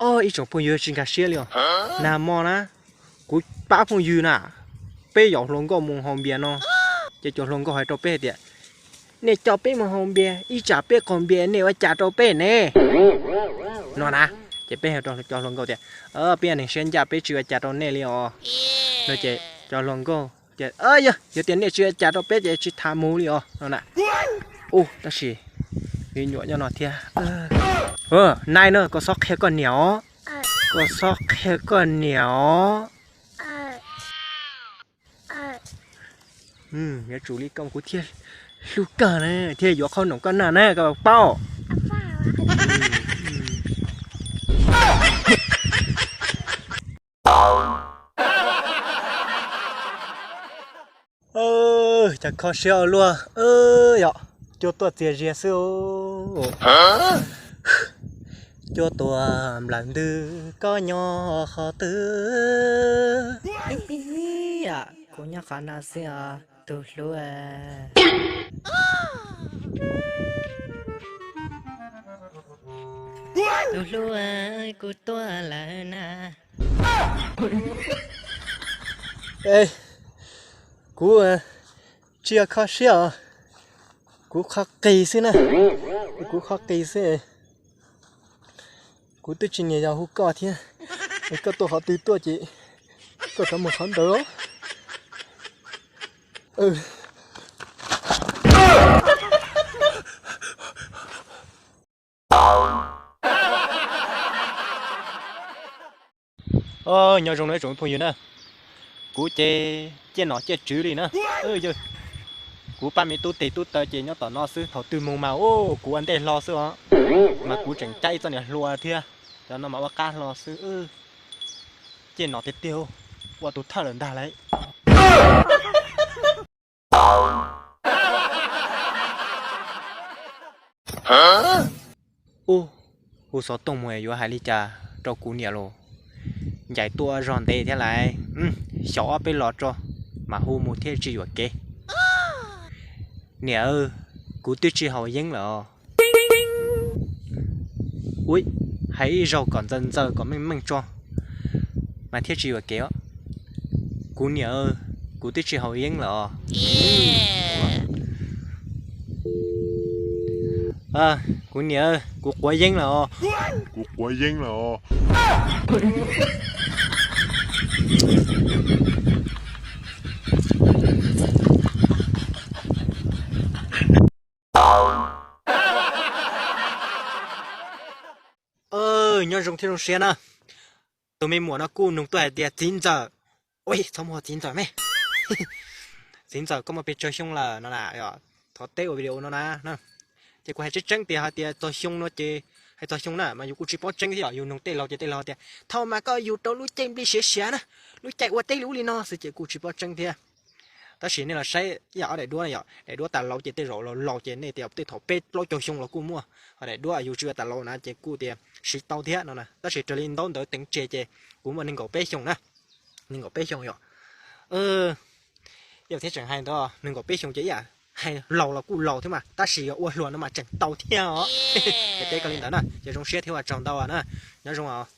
Ob, ib tsoom phooj ywg tsis nkag siab li os. Nag hmo na, kuv pab phooj ywg na, peb yaum hluas nkauj mus haus npias no, ces cov hluas nkauj hais rau peb tias, nej coj peb mus haus npias, ib tsam peb qaug npias nej ua cas rau peb ne? No na, ces peb hais rau cov hluas nkauj tias, peb yog neeg siab ncaj peb tsis ua cas rau nej li os. No ces cov hluas nkauj tias, yog, yog tias nej tsis ua cas rau peb ces tsis tham mus li os no na. Ub, tab sis me nyuam nyob no thiab. Nai na, koj txhob qhia koj niam os. Koj txhob qhia koj niam os. Yuav tsum li koj kuv thiaj hlub koj na, thiaj yuav qhob noom koj noj na, koj paub. Cas kho siab ua luaj, yog cuab tuaj txias zias xwb. Cuab tuaj nplawm ntws, koj nyob qhov twg? Kuv nyob qhov no xwb os tus hlub. Tus hlub, kuv tuaj lawm na. Kuv tsis yog kho siab os, kuv qhov qis xwb na, kuv qhov qis xwb. Kuv twb tsis nias yog hu koj thiab, koj tuaj qhov twg tuaj ces koj rov mus qhov ntawd. Nyob zoo na tsoom phooj ywg na, kuv ces ciaj nom ciaj tswv li na. Kuv pab me tub tes tub taw ces nyob tom no xwb, thaum twg mus mas kuv ua ntej hlo xwb os, mas kuv tseem cab ib txoj niag hlua thiab, cov no mas ua qab hlo xwb. Ciaj nom tiag tiag, ua tus thawj lawm ntag lauj. Ub, hu xov tooj mus yuav hais li cas rau kuv niam los? Ncaim tuaj zog ntev thiab lauj. Xyaum ob peb los tso, mas hu mus thiaj tsis yuam kev. Niam, kuv twb tsis haus yeeb lawm os. Ub, hais ib zaug kom ntxaws ntxaws kom meej meej tso, mas thiaj tsis yuam kev os. Kuv niam, kuv twb tsis haus yeeb lawm os. Kuv niam, kuv quav yeeb lawm os. Kuv quav yeeb lawm os. Nyob zoo thiab zoo siab na. Tus me muam no kuj nug tuaj hais tias txiv ntxawm, ua txhob muaj txiv ntxawm me, txiv ntxawm koj muaj pes tsawg xyoo lawm no na. Thov teb ua video no na. Ces kuv hais tseeb tseeb tias hais tias txog xyoo no ces, hais txog xyoo na mas yus kuj tsis paub tseeb thiab os. Yus nug tej laus ces tej laus tias thaum mas koj yug rau lub caij nplij siav siav na, lub caij ua teb li ub li no xwb ces kuj tsis paub tseeb thiab. Tab sis nej los saib ib yam ob daim duab na yom, daim duab tas laus ces tej zaum laus laus ces nej tias tej thaum peb plaub caug xyoo los kuj muaj, ho daim duab yus tsis ua tas laus na ces kuj tias siv tau thiab no na. Tab sis raws li ntaub ntawv teev tseg ces kuv muaj nees nkaum peb xyoos na, nees nkaum peb xyoos yom. Yog thiab tseem hais ntawd, nees nkaum peb xyoos ces ib yam hais laus los kuj laus thiab mas, tab sis yog ua hluas no mas tseem tau thiab os. Ces teb koj li ntawd na, ces zoo siab thiab ua tsaug ntau na, nyob zoo os.